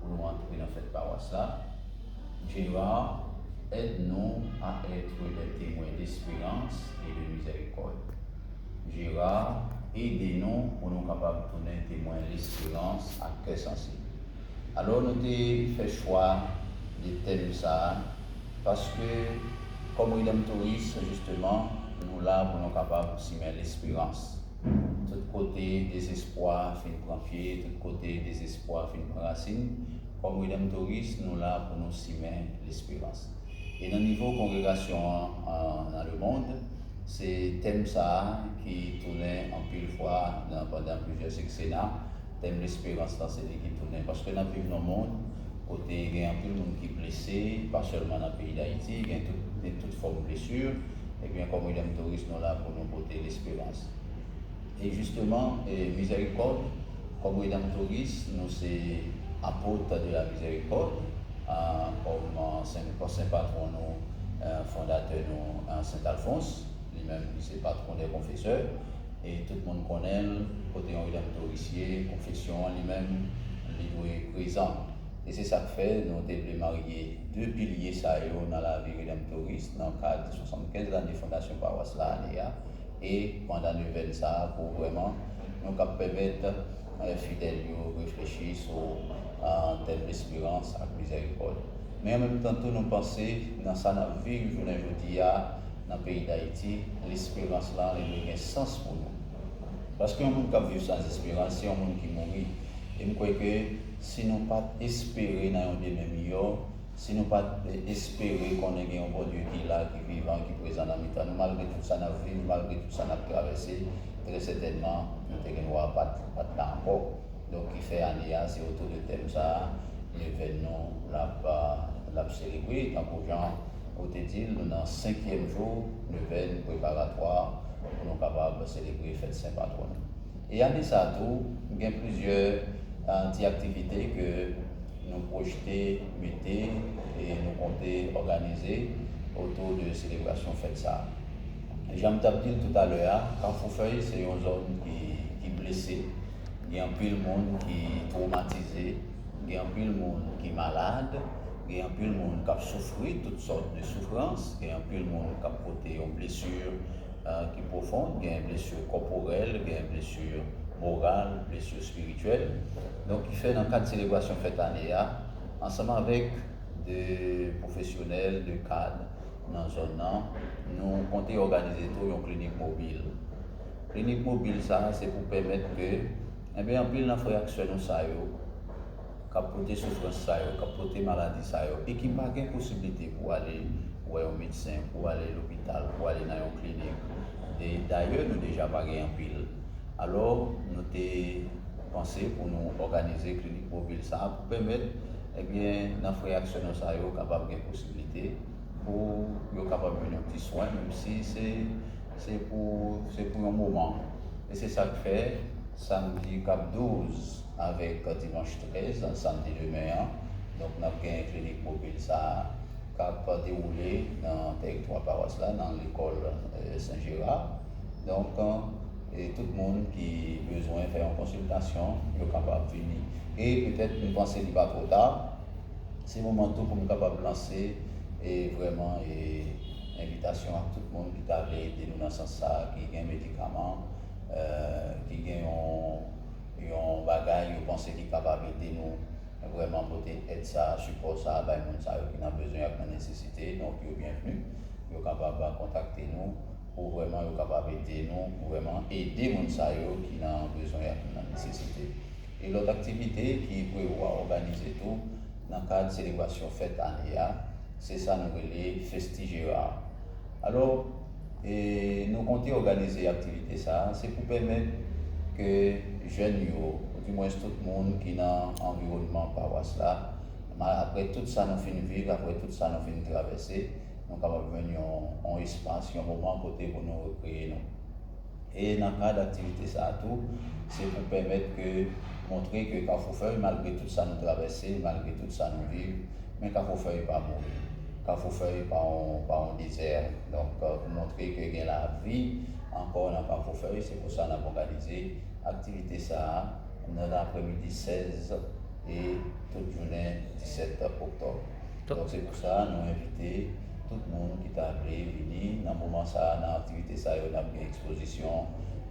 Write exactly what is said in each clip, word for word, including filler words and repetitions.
Pou nou antre nan fèt pawas la, Gérard, aide-nous à être des témoins d'espérance et de miséricorde. Gérard, ede nou pou nou kapab tounen temwen lesperans ak kè sansib. Alò, nou te fè chwa de tèm sa a paske, kòm Redanmtoris, jisteman, nou la pou nou kapab simen lesperans. Tout kote dezespwa fin pran pye, tout kote dezespwa fin pran rasin, kòm Redanmtoris, nou la pou nou simen lesperans. E nan nivo kongregasyon an, an, nan lemond, se tèm sa a ki tounen anpil fwa nan, pandan plizyè seksena. Tèm lesperans lan, se li ki tounen. Paske n ap viv nan mond kote gen anpil moun ki blese, pa sèlman nan peyi Dayiti, gen tout, gen tout fòm blesi. Ebyen, kòm Redanmtoris, nou la pou nou pote lesperans. E jisteman, e, mizèrikòd, kòm Redanmtoris, nou se apot de la mizèrikòd, a, kòm, a, sen, kòm sen patwon nou, a, fondatè nou, a, Sent Alfons, li menm ki se patwon dè konfesè, e tout moun konnen l, kote yon Redanmtoris ye, konfesyon an li menm, li dwe prezan. E se sa k fè nou te vle marye de pilye sa yo nan lavi Redanmtoris nan kad swasannkenz lane fondasyon pawas la ane a. E pandan nevèn sa a, pou vrèman nou kab pèmèt, eh, fidèl yo reflechi sou, ah, tèm lesperans ak mizèrikòd. Men an menm tan tou, nou panse nan sa n ap viv jounen jodi a nan peyi Dayiti, lesperans lan, li dwe gen sans pou nou. Paske yon moun k ap viv san esperans, se yon moun ki mouri. E m kwè ke si nou pa t espere nan yon demen miyò, si nou pa t espere konnen gen yon Bondye ki la, ki vivan, ki prezan nan mitan nou, malgre tout sa n ap viv, malgre tout sa n ap travèse, trè sètènman, nou te gen dwa pa t, pa t la ankò. Donk, ki fè ane a, se otou de tèm sa a, nevèn nou l ap, l ap selebre, tankou jan ou te di l, nou nan senkyèm jou nevèn preparatwa pou nou kapab selebre fèt Sen Patwòn nou. E ane sa a tou, gen plizyè, a, ti aktivite ke nou pwojte mete e nou konte òganize otou de selebrasyon fèt sa a. Jan m t ap di l toutalè a, Kafou Fèy se yon zòn ki, ki blese, gen anpil moun ki twomatize, gen anpil moun ki malad, gen anpil moun k ap soufri tout sòt de soufrans, gen anpil moun k ap pote yon blesi, eh, ki pwofon, gen blesi kòporèl, gen blesi moral, blesi espirityèl. Donk, ki fè nan kad selebrasyon fèt ane a, ansanm avèk de pwofesyonèl, de kad nan zòn nan, nou konte òganize tou yon klinik mobil. Klinik mobil sa a, se pou pèmèt ke, enben, anpil nan frè ak sè nou sa yo, k ap pote soufrans sa yo, k ap pote maladi sa yo, e ki pa gen posiblite pou ale wè yon medsen, pou ale lopital, pou ale nan yon klinik. De, dayè, nou deja pa gen anpil. Alò, nou te panse pou nou òganize klinik mobil sa a pou pèmèt, ebyen, nan frè ak sè nou sa yo kapab gen posiblite pou yo kapab jwenn yon ti swen, menm si se, se pou, se pou yon moman. E se sa k fè, samdi k ap douz avèk dimanch trèz, samdi demen an, donk, n ap gen klinik mobil sa a k ap dewoule nan tèritwa pawas la, nan lekòl, eh, Sen Jera. Donk, eh, tout moun ki bezwen fè yon konsiltasyon, yo kapab vini. E petèt, m panse li pa twò ta, se moman tou pou m kapab lanse, e vrèman, e envitasyon ak tout moun ki ta vle ede nou nan sans sa a, ki gen medikaman, eh, ki gen yon, yon bagay yo panse ki kapab ede nou vrèman pote èd sa a, sipò sa a bay moun sa yo ki nan bezwen ak nan nesesite. Donk, yo byenvni. Yo kapab kontakte nou pou vrèman yo kapab ede nou, pou vrèman ede moun sa yo ki nan bezwen ak nan nesesite. E lòt aktivite ki prevwa òganize tou nan kad selebrasyon fèt ane a, se sa nou rele Festi Gérard. Alò, e nou konte òganize aktivite sa a, se pou pèmèt ke jèn yo, oudimwens tout moun ki nan anviwònman pawas la, ma-, apre tout sa nou fin viv, apre tout sa nou fin travèse, nou kapab jwenn yon, yon espas, yon moman kote pou nou rekreye nou. E nan kad aktivite sa a tou, se pou pèmèt ke, montre ke Kafou Fèy, malgre tout sa nou travèse, malgre tout sa nou viv, men Kafou Fèy pa mouri. Kafou Fèy pa yon, pa yon dezè. Donk, pou montre ke gen lavi ankò nan Kafou Fèy, se pou sa n ap òganize aktivite sa a nan aprèmidi sèz e tout jounen disèt oktòb. Donk se pou sa nou envite tout moun ki ta vle vini nan moman sa a, nan aktivite sa yo, n ap gen ekspozisyon,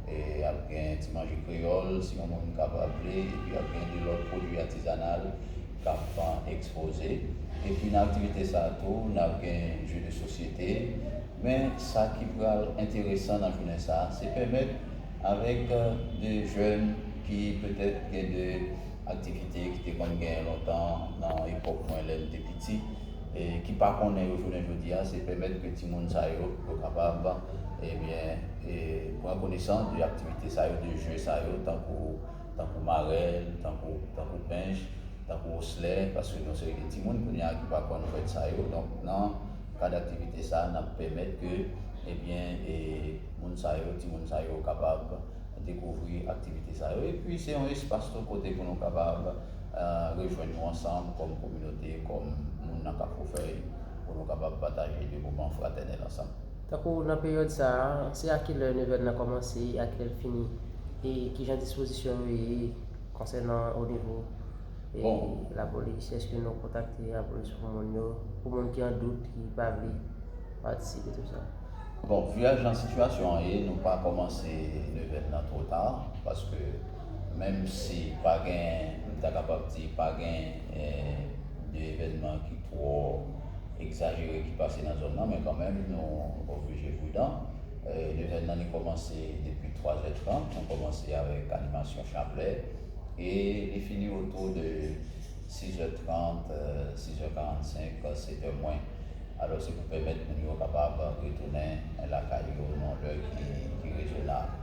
e ap gen ti manje kreyòl, si yon moun kapab vle, epi ap gen de lòt pwodui atizanal k ap, a, ekspoze. Epi nan aktivite sa a tou, n ap gen jeu de société. Men sa ki pral enteresan nan jounen sa a, se pèmèt avèk, e, de jèn ki petèt gen de aktivite ki te konn genyen lontan nan epòk mwen lè m te piti, e ki pa konnen yo jounen jodi a, se pèmèt ke timoun sa yo, yo kapab, ebyen, e, pran konesans de aktivite sa yo, de jeu sa yo, tankou, tankou marèl, tankou, tankou pench, tankou oslè, paske gen yon seri de timoun kounye a ki pa konn fè sa yo. Donk, nan kad aktivite sa a, n ap pèmèt ke, ebyen, e, moun sa yo, timoun sa yo kapab dekouvri aktivite sa yo. Epi, se yon espas tou kote pou nou kapab, e, rejwenn nou ansanm kòm kominote, kòm moun nan Kafou Fèy, pou nou kapab pataje de moman fratènèl ansanm. Tankou nan peryòd sa a, se a kilè nevèl nan kòmanse, a kilè l fini, e kijan dispozisyon yo ye konsènan o nivo, e, Bon. lapolis? Èske nou kontakte lapolis pou moun yo, pou moun ki an dout, ki pa vle patisipe, tou sa? Bon, viyaj nan sitiyasyon an ye, nou pa kòmanse nevèl nan twò ta, paske menm si pa gen, m ta kapab di, pa gen, e, de evènman ki twò egzajere ki pase nan zòn nan, men kanmenm, nou oblije pridan. E, nevèl nan, li kòmanse depi twazè trant, nou kòmanse avèk animasyon chaplè, e li fini otou de sizè trant, e, sizè karannsenk, setè mwen. Alò, se pou pèmèt moun yo kapab retounen lakay yo nan lè ki, ki rezonab.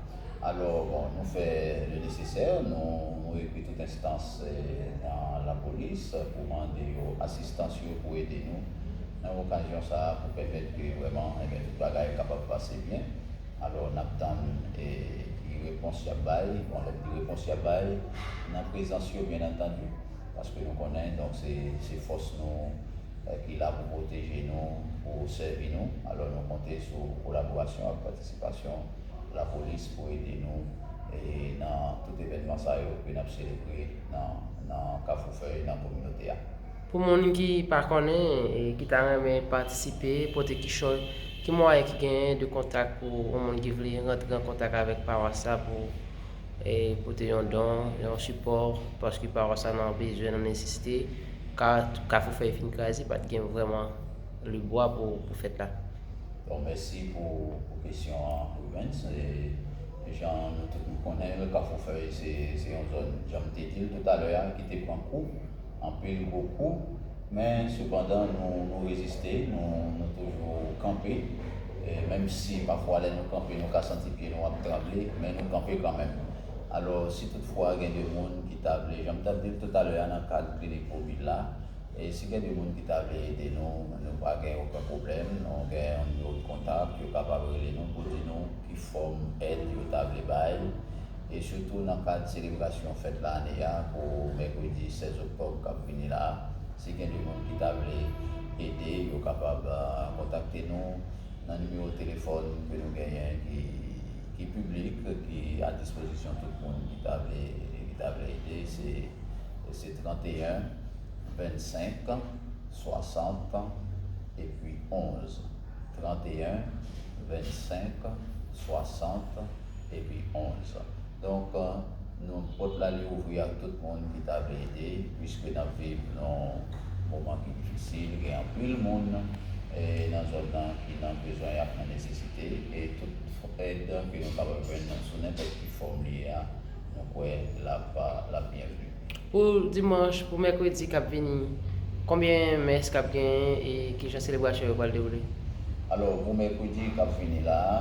Alò, bon, nou fè le nesesè, nou, nou ekri tout enstans, e, nan lapolis pou mande yo asistans yo pou ede nou nan okazyon sa a, pou pèmèt ke vrèman, ebyen, tout bagay kapab pase byen. Alò, n ap tann, e, ki repons y ap bay. Bon, lè m di repons y ap bay, nan prezans yo, byen antandi, paske nou konnen, donk, se, se fòs nou, e, ki la pou pwoteje nou, pou sèvi nou. Alò, nou konte sou kolaborasyon ak patisipasyon lapolis pou ede nou, e, nan tout evènman sa yo ke n ap selebre nan, nan Kafou Fèy, nan kominote a. Pou moun ki pa konnen, e, ki ta renmen patisipe, pote kichòy, ki mwayen ki genyen de kontak pou yon moun ki vle rantre an kontak avèk pawas la pou, e, pote yon don, yon sipò, paske pawas la nan bezwen, nan nesesite, ka, Kafou Fèy fin kraze, pa t gen vrèman lebwa pou, pou fèt la. Bon, mèsi pou, pou kesyon an, Rubens. E, jan nou tout nou konnen, Kafou Fèy, se, se yon zòn, jan m te di l toutalè a, ki te pran kou, anpil gwo kou, men sepandan, nou, nou reziste, nou, nou toujou kanpe. E, menm si pafwa, lè nou kanpe, nou ka santi pye nou ap tranble, men nou kanpe kanmenm. Alò, si toutfwa gen de moun ki ta vle, jan m t ap di l toutalè a nan kad klinik mobil la, e si gen de moun ki ta vle ede nou, nou pa gen okenn pwoblèm. Nou gen yon nimewo de kontak, yo kapab rele nou pou di nou ki fòm èd yo ta vle bay. E sitou nan kad selebrasyon fèt lane a, pou mèkredi sèz oktòb k ap vini la, si gen de moun ki ta vle ede, yo kapab, a, kontakte nou nan nimewo telefòn ke nou genyen ki, ki piblik, ki a dispozisyon tout moun ki ta vle, ki ta vle ede. Se, se tranteyen, vennsenk, swasant, epi onz. Tranteyen, vennsenk, swasant, epi onz. Donk, nou, pòt la li ouvri ak tout moun ki ta vle ede, piske n ap viv nan yon moman ki difisil, gen anpil moun, e, nan zòn nan ki nan bezwen, y ap nan nesesite, e tout èd ke nou kapab jwenn sou nenpòt ki fòm li ye a, nou kwè l ap, l ap byenvni. Pou dimanch, pou mèkredi k ap vini, konbyen mès k ap genyen e kijan selebrasyon yo pral dewoule? Alò, pou mèkredi k ap vini la a,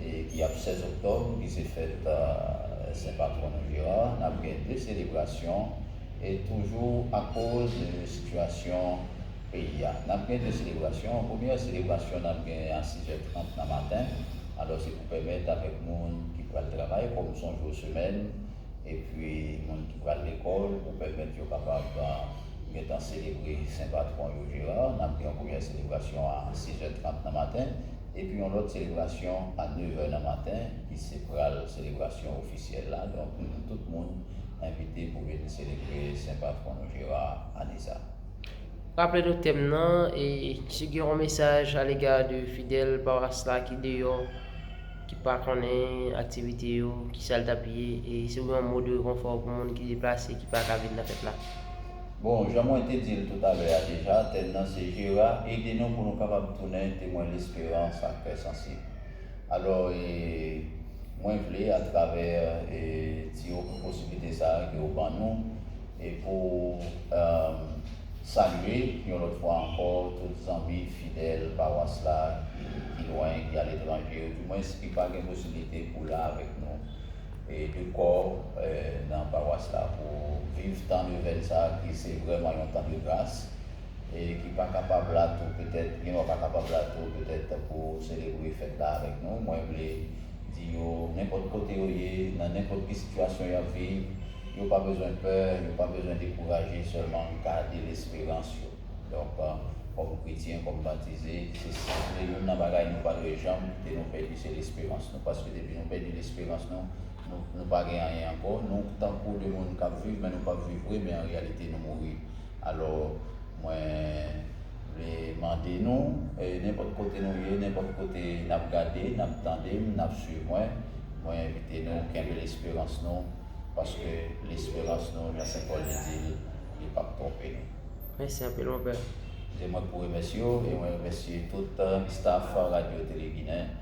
e ki ap sèz oktòb, ki se fèt, a, Sen Patwon nou Jera, n ap gen de selebrasyon, e toujou akoz de sitiyasyon peyi a. N ap gen de selebrasyon. Premyè selebrasyon n ap gen a sizè trant nan maten. Alò, se pou pèmèt avèk moun ki pral travay, kòm se yon jou semèn, epi moun ki pral lekòl, pou pèmèt yo kapab, a, gentan selebre Sen Patwon yo, Jera. N ap gen yon premyè selebrasyon a sizè trant nan maten, epi yon lòt selebrasyon a nevè nan maten, ki se pral selebrasyon ofisyèl la. Donk, nou tout moun envite pou vin selebre Sen Patwon nou Jera ane sa. Raple nou tèm nan, e si gen yon mesaj alega de fidèl pawas la ki deyò, ki pa konnen aktivite yo, ki sa l t ap ye, e si w gen yon mo de rekonfò pou moun ki deplase, ki pa ka vin nan fèt la. Bon, jan mwen te di l toutalè a deja, tèm nan se Jera, ede nou pou nou kapab tounen temwen lesperans ak kè sansib. Alò, e, mwen vle, atravè e, ti posiblite sa a ke w ban nou, e pou e, salye yon lòt fwa ankò tout zanmi fidèl pawas la ki, ki lwen, ki aletranje, oudimwens ki pa gen posiblite pou la avèk nou e, de kò e, nan pawas la pou viv tan de Nouvèl sa a ki se vrèman yon tan de gras e ki pa kapab la tou petèt, gen lè pa kapab la tou petèt pou selebre fèt la avèk nou. Mwen vle di yo, nenpòt kote yo ye, nan nenpòt ki sitiyasyon y ap viv, yo pa bezwen pè, yo pa bezwen dekouraje, sèlman gade lesperans yo. Donk, kòm kretyen, kòm batize, se senp youn nan bagay nou pa dwe janm kite nou pèdi, se lesperans nou. Paske depi nou pèdi lesperans nou, nou, nou pa gen anyen ankò. Nou tankou de moun k ap viv, men nou p ap viv vre, men an reyalite nou mouri. Alò, mwen vle mande nou, e, nenpòt kote nou ye, nenpòt kote n ap gade, n ap tande m, n ap swiv mwen, mwen envite nou kenbe lesperans nou, paske lesperans nou, jan Sen Pòl te di l, li p ap twonpe nou. Mèsi anpil, monpè. Se mwen k pou remèsye w e mwen remèsye tout e, staff Radyo Tele Ginen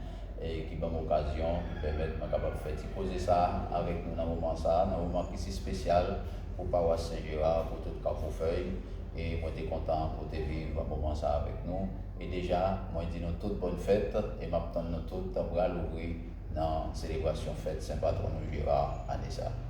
e ki ban m okazyon, ki pèmèt mwen kapab fè ti koze sa a avèk nou nan moman sa a, nan moman ki si espesyal pou pawas Sen Jera, pou tout Kafou Fèy. E mwen te kontan pou te viv moman sa a avèk nou. E deja, mwen di nou tout bòn fèt e m ap tann nou tout bra louvri nan selebrasyon fèt Sen Patwon nou Jera ane sa a.